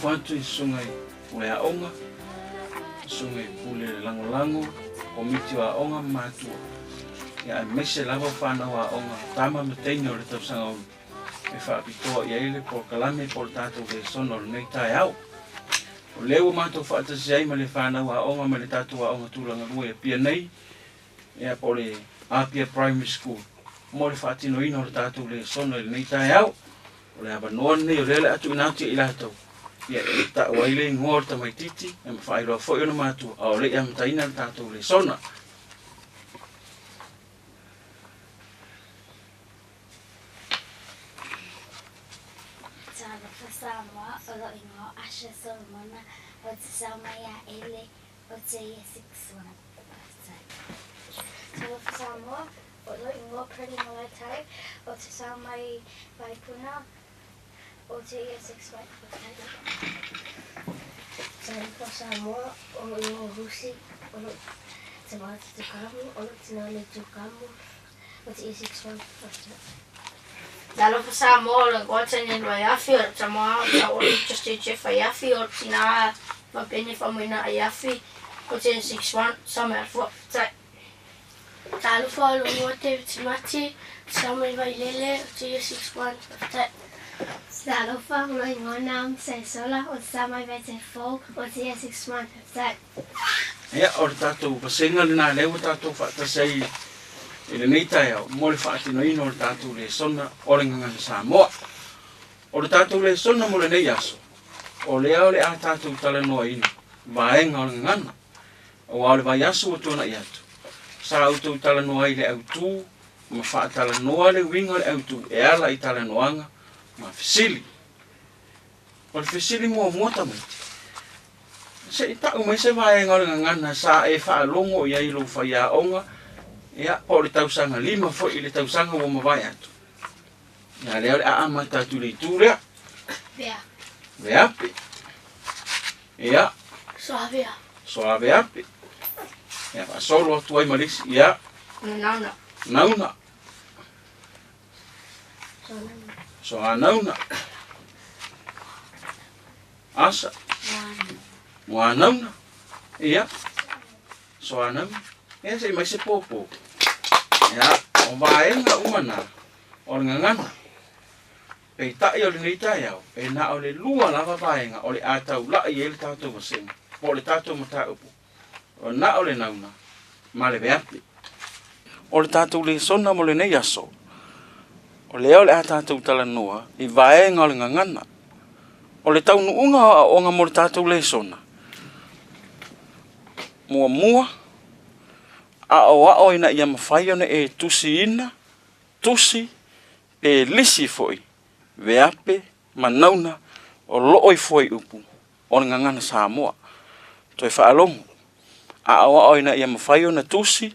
Faatalofa atu i susuga i pule aoga, susuga i pule lagolago, komiti o aoga ma matua, ia aemaise lava o fanau aoga tama ma teine o le tausaga ulu e faapitoa i ai le polokalame po o le tatou lesona o lenei taeao. O lea ua matou faatasi ai ma le fanau aoga mai le tatou aoga tulaga lua i Apia nei, ia po o le Apia Primary School mo le faatinoina o le tatou lesona i lenei taeao. O le avanoa lenei o lea o le a tuuina atu ia i latou ia e tau ai le igoa o le tamaitiiti ia ma faailoa foi ona matua a o le i amataina le tatou lesona. Talofa Samoa, o lou igoa o Asha Solomona, ou te sau mai ia Ele, ou te Year 6 1. Faafetai. Talofa Samoa, o lou igoa Pretty Malaitai, ou te sau mai Vaipuna, ou te Year 6 1. Faafetai. Talofa Samoa, o lou igoa o Husi, o lou tama Tukamu, o lou tina Letukamu, ou te Year 6 1. Faafetai. Talofa Samoa, o lou igoa Tanielu Aiafi, o lou tama Tauoli Justin Jeff Aiafi, o lou tina Fabene Faumuina Aiafi, ou te Year 6 1. Sau mai Alafua. Faafetai. Talofa, o lou igoa David Timati, ou te sau mai Vailele, ou te Year 6 1. Faafetai. Talofa, o lou igoa Naomi Saisola, ou te sau mai Vaitele-fou, ou te Year 6 1. Faafetai. Ia, o le tatou vasega lena lea ua tatou faatasi ai i lenei taeao mo le faatinoina o le tatou lesona o le Gagana Samoa. O le tatou lesona mo lenei aso, o lea o le a tatou talanoaina vaega o le gagana, aua o le vaiaso ua tuanai atu, sa outou talanoa ai i le autu ma faatalanoa le uiga o le autu e ala i talanoaga ma fesili. O le fesili muamua tamaiti, se i tau mai se vaega o le gagana sa e faalogo i ai i lou faiaoga, ia, po o le tausaga lima foi i le tausaga ua mavae atu. Ia, lea o le a amata atu i le itu lea. Veape. Veape. Ia. Soaveape. Soaveape. Ia, faasolo atu ai ma le isi. Ia. Nauna. Nauna. Soanauna. Asa. Moanauna. Ia. Soanauna. Ia, se i mai se pōpō. Ia, o vaega uma na, o le gagana. Peitai o lenei taeao, e na o le lua lava vaega o le a taulai i ai le tatou vasega, po o le tatou mataupu, o na o le nauna ma le veape. O le tatou lesona mo lenei aso, o lea o le a tatou talanoa i vaega o le gagana. O le taunuuga o aoaoga mo le tatou lesona, muamua, aoao ina ia mafai ona e tusiina, tusi pe lisi foi veape ma nauna o loo i fuaiupu o le Gagana Samoa. Toe faalogo, aoao ina ia mafai ona tusi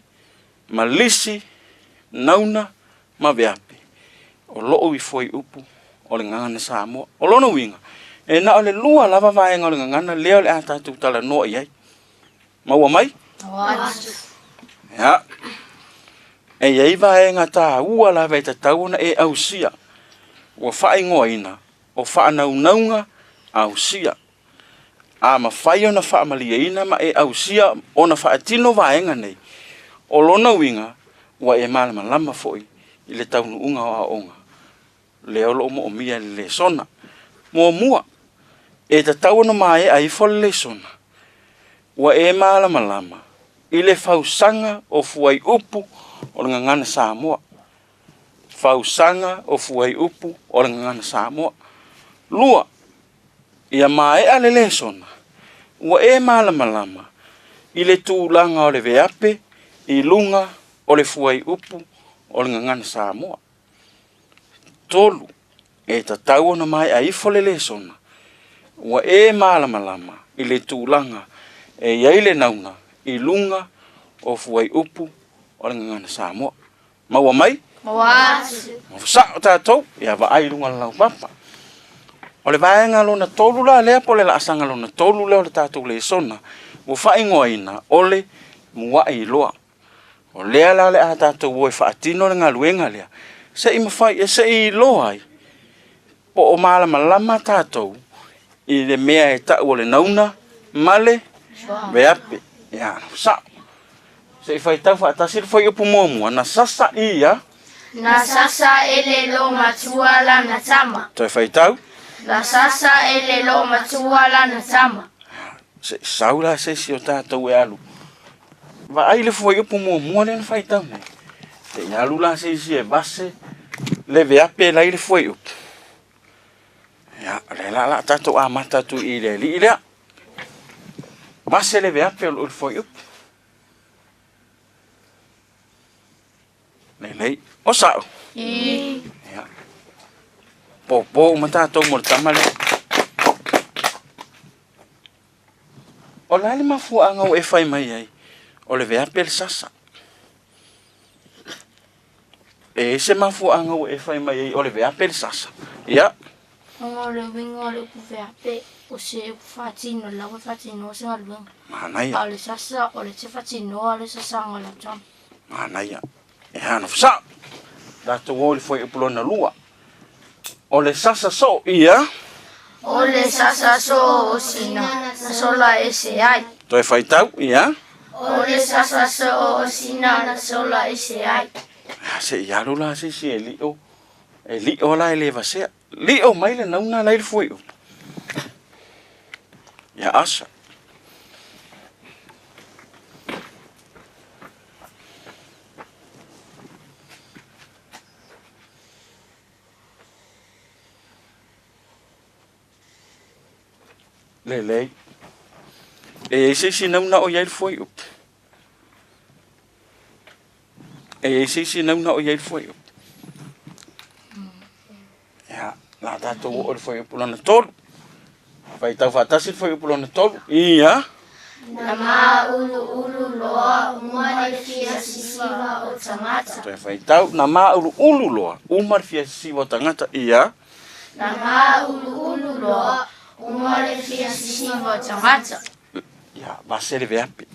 ma lisi nauna ma veape o loo i fuaiupu o le Gagana Samoa. O lona uiga, e na o le lua lava vaega o le gagana lea o le a tatou talanoa i ai. Maua mai? Maua atu. Ia. E i ai vaega taua lava e tatau ona e ausia, ua faaigoaina o faanaunauga ausia. A mafai ona faamalieina ma e ausia ona faatino vaega nei, o lona uiga ua e malamalama foi i le taunuuga o aoaoga lea o lo o moomia e le lesona. Muamua, e tatau ona maea ifo le lesona ua e malamalama i le fausaga o fuaiupu o le Gagana Samoa. Fausaga o fuaiupu o le Gagana Samoa. Lua, ia maea le lesona ua e malamalama i le tulaga o le veape i luga o le fuaiupu o le Gagana Samoa. Tolu, e tatau ona maea ifo le lesona ua e malamalama i le tulaga e i ai le nauna i luga o fuaiupu o le Gagana Samoa. Maua mai? Maua atu. Maua sao tatou, ia vaai i luga o le laupapa. O le vaega lona tolu la lea po o le laasaga lona tolu lea o le tatou lesona ua faaigoaina o le mua'i iloa. O lea la o le a tatou o e faatino le galuega lea, se i mafai, se i iloa ai po o malamalama tatou i le mea e ta'u o le nauna ma le veape. Ia, sa'o. Se i faitau fa'atasi le fuaiupu muamua, na sasa ia. Na sasa e le loomatua lana tama. Toe faitau. Na sasa e le loomatua lana tama. Se i sau la se isi o tatou e alu. Vaai le fuaiupu muamua lea na faitau nei. Se i alu la se isi e vase le veape e lai le fuaiupu. Ia, o lea la o le a tatou amata atu i le alii lea. Vase le veape o lo o i le fuaiupu. Lelei. O sa'o? Ii. Ia. Pōpō uma tatou mo le tama lea. O le a le mafuaaga ua e fai mai ai o le veape le sasa? E i ai se mafuaaga ua e fai mai ai o le veape le sasa? Ia. Ona o le uiga o le upu veape, o se upu faatino lava e faatinoa se galuega. Manaia. A o le sasa, o le te faatinoa le sasaga o lau tama. Manaia. E hana fasao. Tatou o i le fuaiupu lona lua. O le sasa soo ia. O le sasa soo o Sina na sola ese ai. Toe faitau ia. O le sasa soo o Sina na sola ese ai. Se i alu la se isi e lio. E lio la e le vasea. Lio mai le nauna la i le fuaiupu. Ia asa. Lelei. E i ai se isi nauna o i ai le fuaiupu? E i ai se isi nauna o i ai le fuaiupu? Ia, la tatou oo i le fuaiupu lona tolu. Faitau faatasi le fuaiupu lona tolu. Ia. Na māuluulu loa uma le fia sisiva o tagata. Toe faitau, na māuluulu loa uma le fia sisiva o tagata. Ia. Na māuluulu loa uma le fia sisiva o tagata. Ia, vase le veape.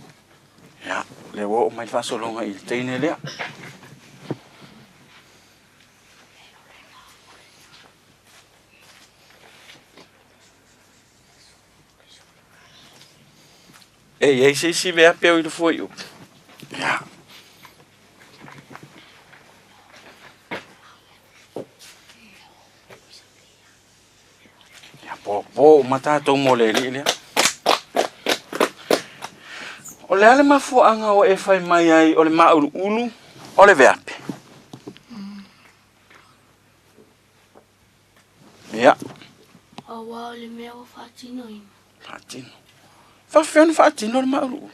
Ia, lea ua oo mai le faasologa i le teine lea. E i ai se isi veape o i le fuaiupu? Ia. Ia pōpō uma tatou mo le alii lea. O le a le mafuaaga ua e fai mai ai o le māuluulu o le veape? Ia. Aua o le mea ua faatinoina. Faatino. Faafefea ona faatino le māuluulu?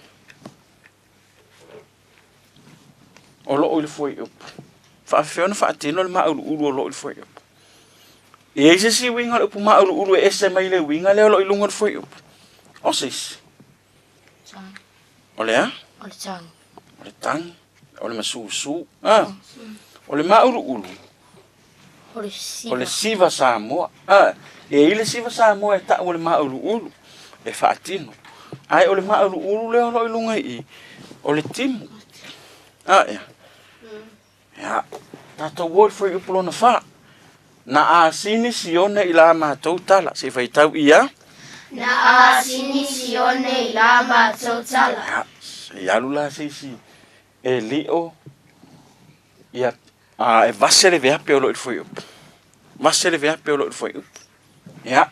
O loo i le fuaiupu. Faafefea ona faatino le māuluulu o loo i le fuaiupu? E i ai se isi uiga o le upu māuluulu e ese mai le uiga lea o loo i luga o le fuaiupu? O se isi? Tagi. O le a? O le tagi. O le tagi. O le masusu. Ah. O le māuluulu. O le siva. O le siva Samoa. Ah. E i ai le siva Samoa e ta'u o le māuluulu. E faatino. Ae o le māuluulu lea o loo i luga i i, o le timu. Ah, ia. Ia, tatou o i le fuaiupu lona fa. Na asini Sione i la matou tala. Se i faitau ia. Na asini Sione i la matou tala. Ia, se i alu la se isi e lio ia a, e vase le veape o loo i le fuaiupu. Vase le veape o loo i le fuaiupu. Ia,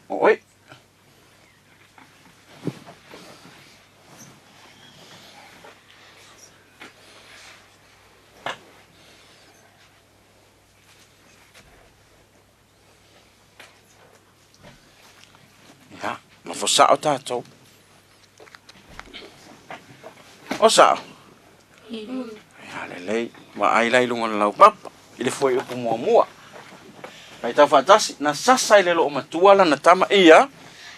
o oe. Ia, nofo sa'o tatou. O sa'o? Ia, lelei. Vaai la i luga o le laupapa, i le fuaiupu muamua. Faitau faatasi, na sasa i le loomatua lana tama, ia.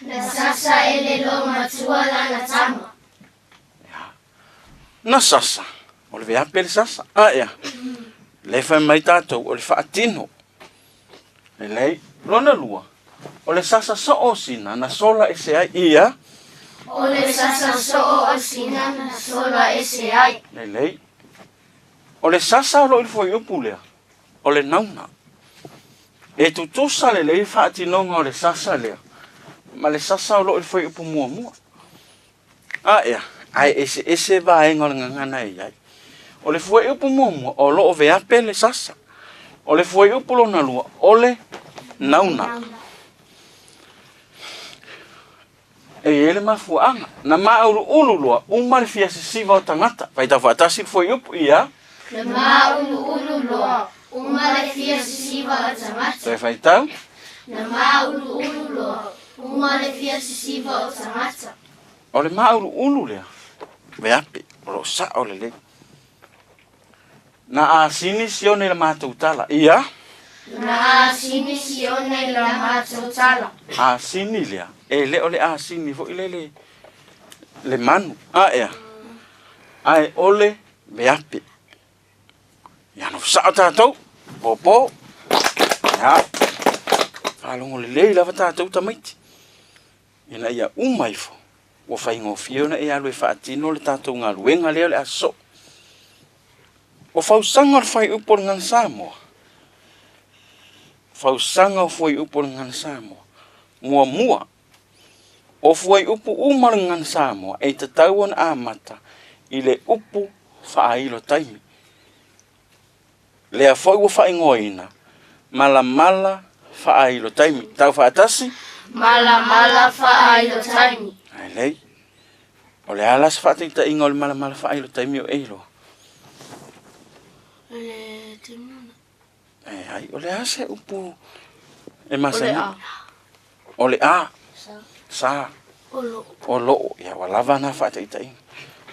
Na sasa e le loomatua lana tama. Ia. Na sasa. O le veape le sasa. A ea. Lea e fai mai tatou, o le faatino. Lelei. Lona lua, o le sasa soo o Sina na sola ese ai, ia. O le sasa soo o Sina na sola ese ai. Lelei. O le sasa o loo i le fuaiupu lea, o le nauna. E tutusa lelei le faatinoga o le sasa lea ma le sasa o lo o i le fuaiupu muamua. A ea, ae eseese vaega o le gagana e i ai. O le fuaiupu muamua, o lo o veape le sasa. O le fuaiupu lona lua, o le nauna. E i ai le mafuaaga. Na māuluulu loa, uma le fia sisiva o tagata. Faitau faatasi le fuaiupu, ia. Na māuluulu loa, uma le fia sisiva o tagata. Toe faitau. Na māuluulu loa, uma le fia sisiva o tagata. O le māuluulu lea, veape, o lo o sao lelei. Na asini Sione i la matou tala, ia. Na asini Sione i la matou tala. Asini lea, e le o le asini foi lele le manu, a ea, ae o le veape. Ia nofo sao tatou, pōpō, ia, faalogo lelei lava tatou tamaiti. Ina ia uma ifo, ua faigofie ona e alu e faatino le tatou galuega lea o le a sosoo. O fausaga o le fuaiupu o le Gagana Samoa, fausaga o fuaiupu o le Gagana Samoa. Muamua, o fuaiupu uma o le Gagana Samoa e tatau ona amata i le upu faailo taimi. Lea foi ua faaigoaina malamala faailo taimi. Tau faatasi. Malamala faailo taimi. Lelei. O le a la se faataitaiga o le malamala faailo taimi o e iloa? O le taimi lona. E ai, o le a se upu e masani? O le a. Sa. Sa. O loo. O loo. Ia, ua lava na faataitaiga.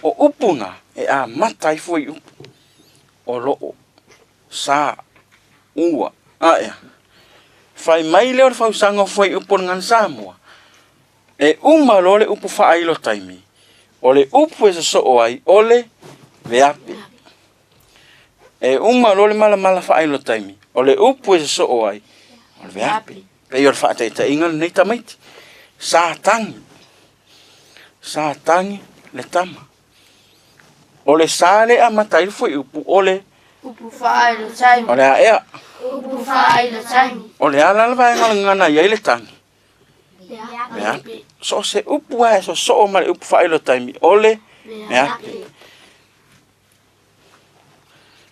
O upu na e amata ai fuaiupu. O loo. Sa. Ua. A ea. Fai mai lea o le fausaga o fuaiupu o le Gagana Samoa, e uma loa le upu faailo taimi, o le upu e sosoo ai o le veape. E uma loa le malamala faailo taimi, o le upu e sosoo ai, o le veape. Pei o le faataitaiga lenei tamaiti. Sa tagi. Sa tagi le tama. O le sa le amata ai le fuaiupu o le Upu faailo taimi. O le a ea? Upu faailo taimi. O le a la le vaega o le gagana i ai le tagi? Veape. So o se upu lava e sosoo ma le upu faailo taimi, o le veape.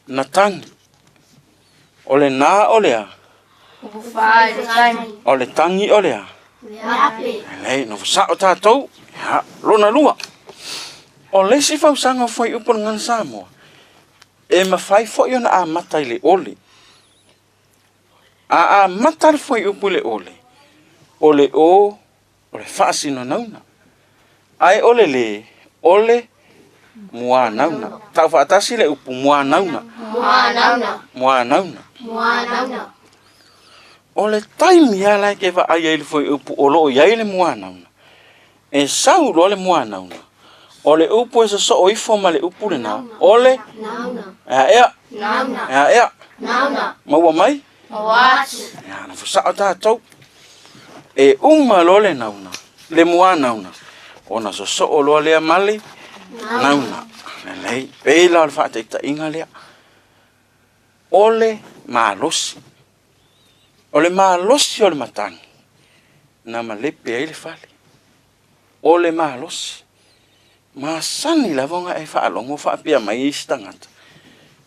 Na tagi. O le na o le a? Upu faailo taimi. O le tagi o le a? Veape. Lelei, nofo sao tatou. Ia, lona lua. O le isi fausaga o fuaiupu o le Gagana Samoa, e mafai foi ona amata i le ole. A amata le fuaiupu i le ole, o le o, o le faasinonauga. Ae o le le, o le muanauna. Tau faatasi le upu muanauna. Muanauna. Muanauna. Muanauna. O le taimi lava la e te vaai ai i le fuaiupu o lo o i ai le muanauna, e sau loa le muanauna, o le upu e sosoo ifo ma le upu lena, o le Nauna. E a ea? Nauna. E a ea? Nauna. Maua mai? Maua atu. Ia, nofo sao tatou. E uma loa le nauna, le muanauna, ona sosoo loa lea ma le nauna. Lelei, pei la o le faataitaiga lea. O le malosi. O le malosi o le matagi, na malepe ai le fale. O le malosi. Masani lava ona e faalogo faapea mai isi tagata.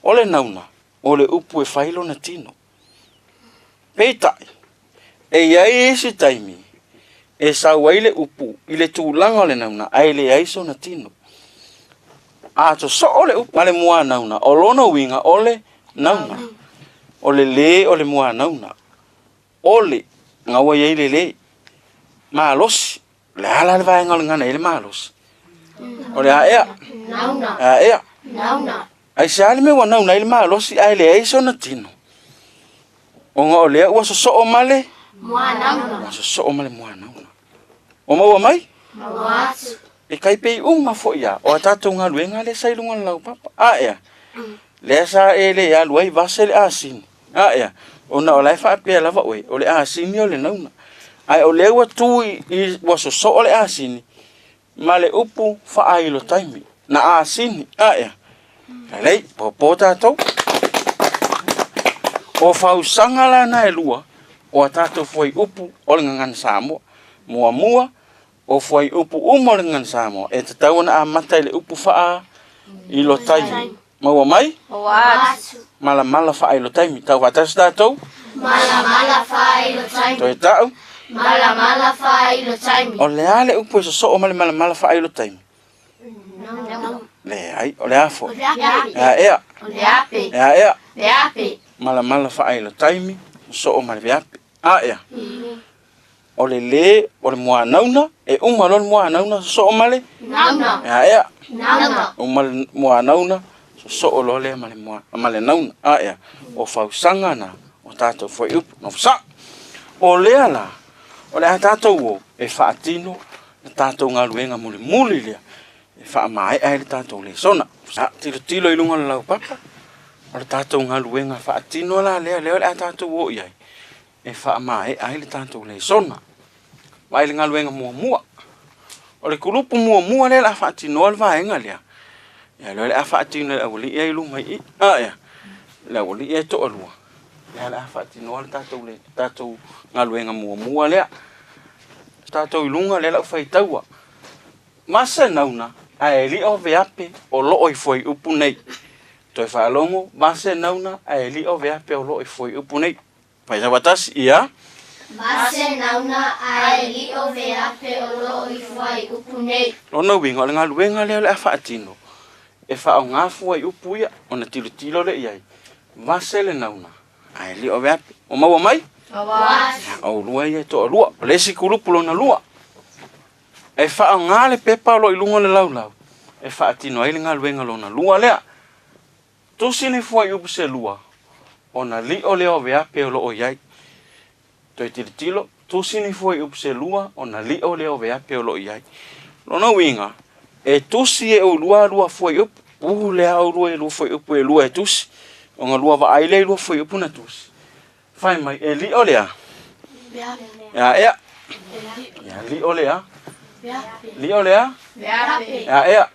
O le nauna, o le upu e fai lona tino. Peitai, e i ai isi taimi e sau ai le upu i le tulaga o le nauna ae leai sona tino. A sosoo le upu ma le muanauna, o lona uiga o le nauna. O le lē o le muanauna. O le, na ua i ai le lē. Malosi, o le a la le vaega o le gagana e i ai le malosi? O le a ea? Nauna. E a ea? Nauna. Aisea le mea ua nauna ai le malosi ae leai sona tino? Ona o lea ua sosoo ma le Muanauna. Ua sosoo ma le muanauna. Ua maua mai? Maua atu. E tai pei uma foi lava o a tatou galuega lea sa i luga o le laupapa. A ea? Lea sa e le alu ai vase le asini. A ea? Ona o la e faapea lava oe, o le asini o le nauna. Ae o lea ua tu i, ua sosoo le asini ma le upu faailo taimi, na asini. A ea? Lelei, popo tatou. O fausaga la na e lua, o a tatou fuaiupu o le Gagana Samoa. Muamua, o fuaiupu uma o le Gagana Samoa e tatau ona amata i le upu faa ilo taimi. Maua mai? Maua atu. Malamala faailo taimi. Tau faatasi tatou? Malamala faailo taimi. Toe tau? Malamala faailo taimi. O le a le upu e sosoo ma le malamala faailo taimi? Leai, o le a foi? E a ea? O le ape. E a ea? Le ape. Malamala faailo taimi, sosoo ma le veape. A ea? O le lē, o le muanauna, e uma loa le muanauna sosoo ma le? Nauna. E a ea? Nauna. Uma le muanauna, sosoo loa lea ma le mua, ma le nauna. A ea? O fausaga na o tatou fuaiupu. Nofo sao. O lea la, o le a tatou o e faatino le tatou galuega mulimuli lea e faamaea ai le tatou lesona. A tilotilo i luga o le laupapa, o le tatou galuega faatino la lea, lea o le a tatou o i ai e faamaea ai le tatou lesona. Vaai le galuega muamua. O le kulupu muamua lea o le a faatinoa le vaega lea, ia lea o le a faatino e le aualii ia i luma i i. A ia, le aualii ia e toalua, lea o le a faatinoa le tatou, le tatou galuega muamua lea. Tatou i luga lea o le aufaitaua. Ma se nauna, ae li'o veape o loo i fuaiupu nei. Toe faalogo, ma se nauna, ae li'o veape o loo i fuaiupu nei. Faitau faatasi, ia. Ma se nauna, ae li'o veape o loo i fuaiupu nei. Lona uiga, o le galuega lea o le a faatino, e faaaoga fuaiupu ia, ona tilotilo lea i ai, vase le nauna, ae li'o veape. Ua maua mai? Maua atu. Oulua ia e toalua. O le isi kulupu lona lua. E faaaoga le pepa o lo o i luga o le laulau e faatino ai le galuega lona lua lea. Tusi ni fuaiupu se lua ona li'o lea o veape o lo o i ai. Toe tilotilo, tusi ni fuaiupu se lua ona li'o lea o veape o lo o i ai. Lona uiga, e tusi e oulua lua fuaiupu, pule lava oulua i lua fuaiupu e lua e tusi, ona lua vaai lea i lua fuaiupu na tusi. Fai mai, e li'o le a? E a ea? Ia li'o le a? Li'o le a? E a ea?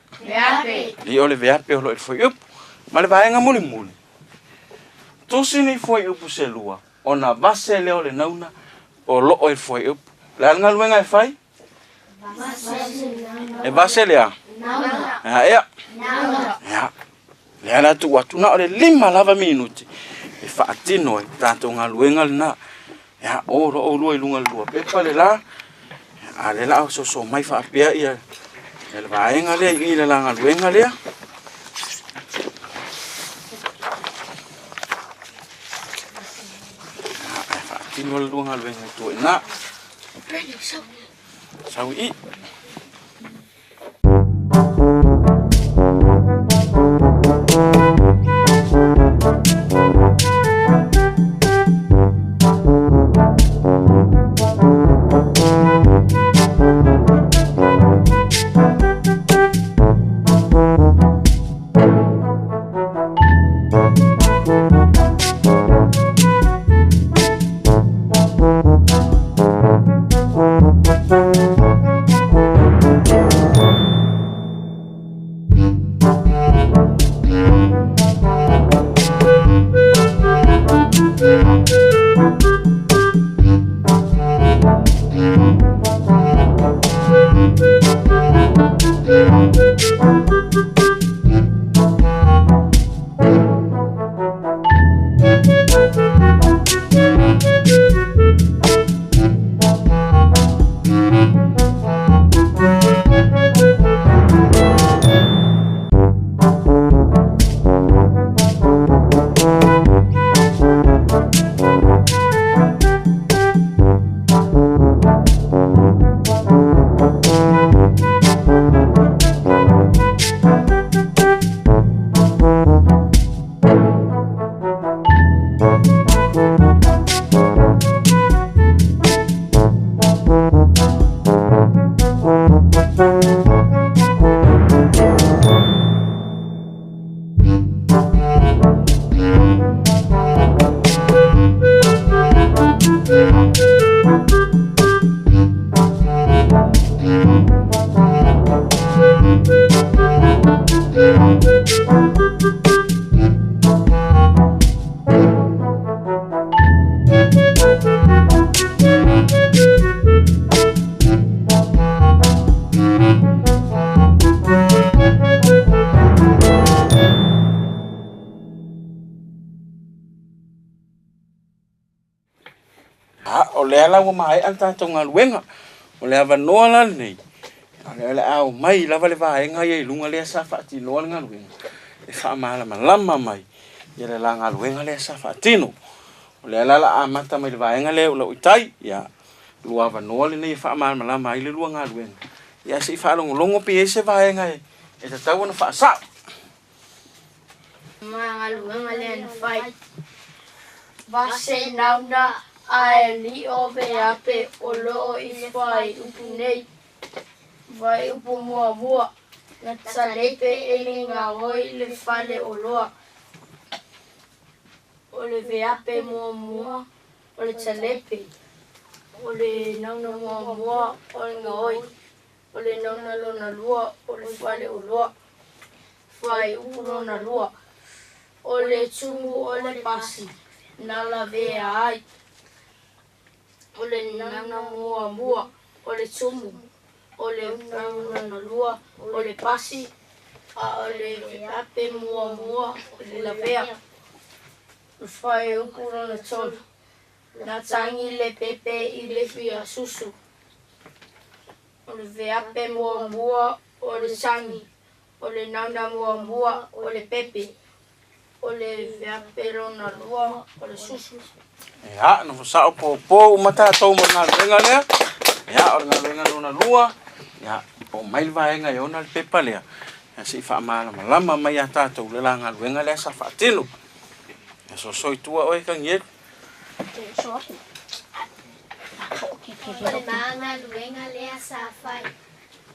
Li'o le veape o lo o i le fuaiupu. Ma le vaega mulimuli, tusi ni fuaiupu se lua ona vase lea o le nauna o lo o i le fuaiupu. O le a le galuega e fai? E vase le a? E a ea? Ia. Lea la tuu atu na o le 5 lava minuti e faatino ai tatou galuega lena. Ia, o loa oulua i luga o le lua pepa le la, a lea la ososo mai faapea ia le vaega lea i i le la galuega lea. Ia, faatino le lua galuega i tua i ina. Sau i i. lea la ua maea le tatou galuega. O le avanoa la lenei, o lea o le a omai lava le vaega ia i luga lea sa faatinoa le galuega e faamalamalama mai ia le la galuega lea sa faatino. O lea la o le a amata mai le vaega lea o lau itai, ia, lua avanoa lenei e faamalamalama ai le lua galuega. Ia se i faalogologo pe i ai se vaega e tatau ona faasao. Ma galuega lea na fai. Vase nauna ae lio veape o loo i le fuaiupu nei. Fuaiupu muamua, na talepe e le gaoi le fale oloa. O le veape muamua o le talepe. O le nauna muamua o le gaoi. O le nauna lona lua o le fale oloa. Fuaiupu lona lua, o le tumu o le pasi na lavea ai. O le nauna muamua o le tumu, o le nauna lona lua o le pasi, a o le veape muamua o le lavea. O le fuaiupu lona tolu, na tagi le pepe i le fia susu. O le veape muamua o le tagi, o le nauna muamua o le pepe, o le veape lona lua o le susu. Ia, nofo sao popo uma tatou mo le galuega lea. Ia, o le galuega lona lua, ia, omai le vaega e ona le pepa lea, ia se i faamalamalama mai ia tatou le la galuega lea sa faatino. Ia, soso i tua oe Kanielu. O le ma galuega lea sa fai.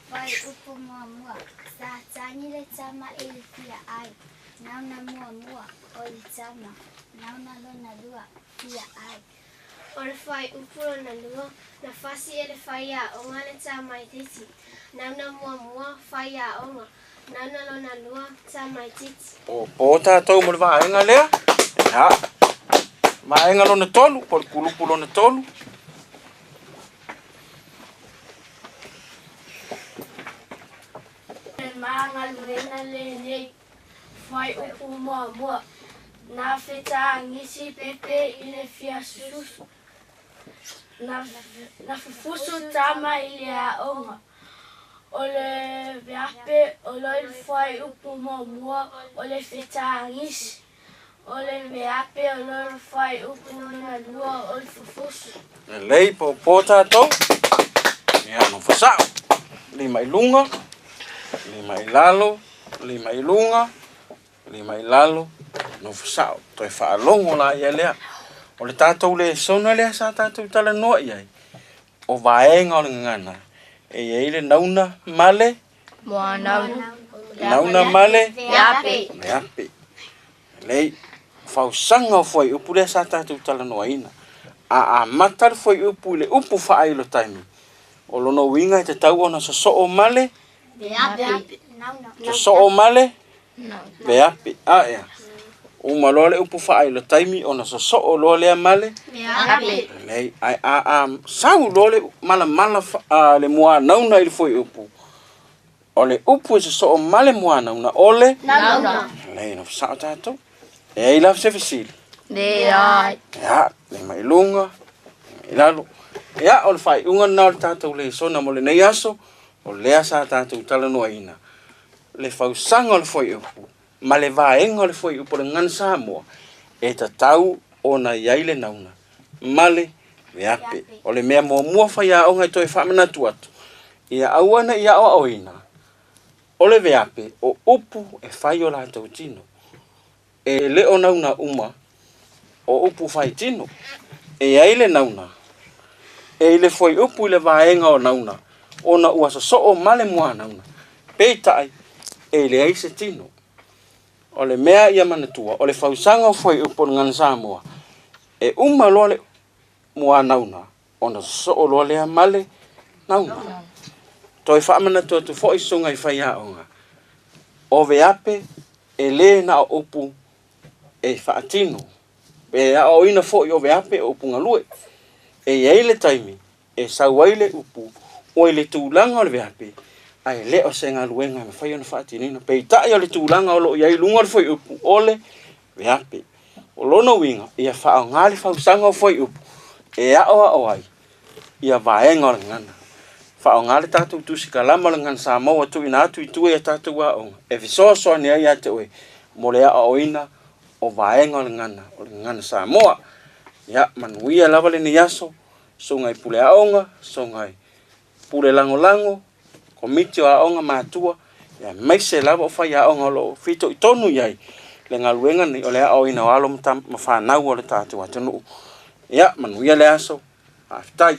Fuaiupu muamua, Sa tagi le tama i le fia ai. Nauna muamua, o le tama. Nauna lona lua, fia ai. O le fuaiupu lona lua, na fasi e le faiaoga le tamaitiiti. Nauna muamua, faiaoga. Nauna lona lua, tamaitiiti. Popo tatou mo le vaega lea. Ia, vaega lona tolu, po o le kulupu lona tolu. Le ma galuega lenei. Fuaiupu muamua, na fetagisi pepe i le fia susu. Na fufusu tama i le aoga. O le veape o le fuaiupu muamua o le fetagisi. O le veape o le fuaiupu lona lua o le fufusu. Lelei popo tatou. Ia, nofo sao. Lima i luga, lima i lalo, lima i luga, lima i lalo, nofo sao. Toe faalogo la ia lea. O le tatou lesona lea sa tatou talanoa i ai, o vaega o le gagana, e i ai le nauna ma le Moanauna. Nauna ma le Veape. Veape. Lelei. Fausaga o fuaiupu lea sa tatou talanoaina. A amata le fuaiupu i le upu faailo taimi, o lona uiga e tatau ona sosoo ma le Veape. Sosoo ma le Veape. A ea. Uma loa le upu faailo taimi ona sosoo loa lea ma le Veape. Lelei. Ae a sau loa le malamala le muanauna i le fuaiupu, o le upu e sosoo ma le muanauna o le Nauna. Lelei, nofo sao tatou. E ai lava se fesili? Leai. Ia, lima i luga, lima i lalo. Ia, o le faaiuga lena o le tatou lesona mo lenei aso, o lea sa tatou talanoaina le fausaga o le fuaiupu ma le vaega o le fuaiupu o le gagana Samoa e tatau ona i ai le nauna ma le veape. O le mea muamua faiaoga e toe faamanatu atu, ia aua ne i aoaoina o le veape o upu e fai o latou tino. E le o nauna uma o upu fai tino. E i ai le nauna, e i le fuaiupu i le vaega o nauna, ona ua sosoo ma le muanauna, peitai e leai se tino. O le mea ia manatua, o le fausaga o fuaiupu o le gagana Samoa, e uma loa le muanauna, ona sosoo loa lea ma le nauna. Toe faamanatu atu foi susuga i faiaoga, o veape e le na o upu e faatino, pe aoaoina foi o veape o upu galue. E i ai le taimi e sau ai le upu ua i le tulaga o le veape, ae le o se galuega e mafai ona faatinoina. Peitai o le tulaga o lo o i ai i luga o le fuaiupu o le veape. O lona uiga, ia faaaoga le fausaga o fuaiupu e aoao ai ia vaega o le gagana. Faaaoga le tatou tusi kalama o le Gagana Samoa ua tuuina atu i tua i a tatou aoga e fesoasoani ai ia te oe mo le aoaoina o vaega o le gagana o le Gagana Samoa. Ia manuia lava lenei aso, susuga i pule aoga, susuga i pule lagolago, komiti o aoga matua, aemaise lava o faiaoga o lo o fitoitonu i ai le galuega lenei o le aoaoina o alo ma fanau a le tatou atunuu. Ia manuia le aso, faafetai.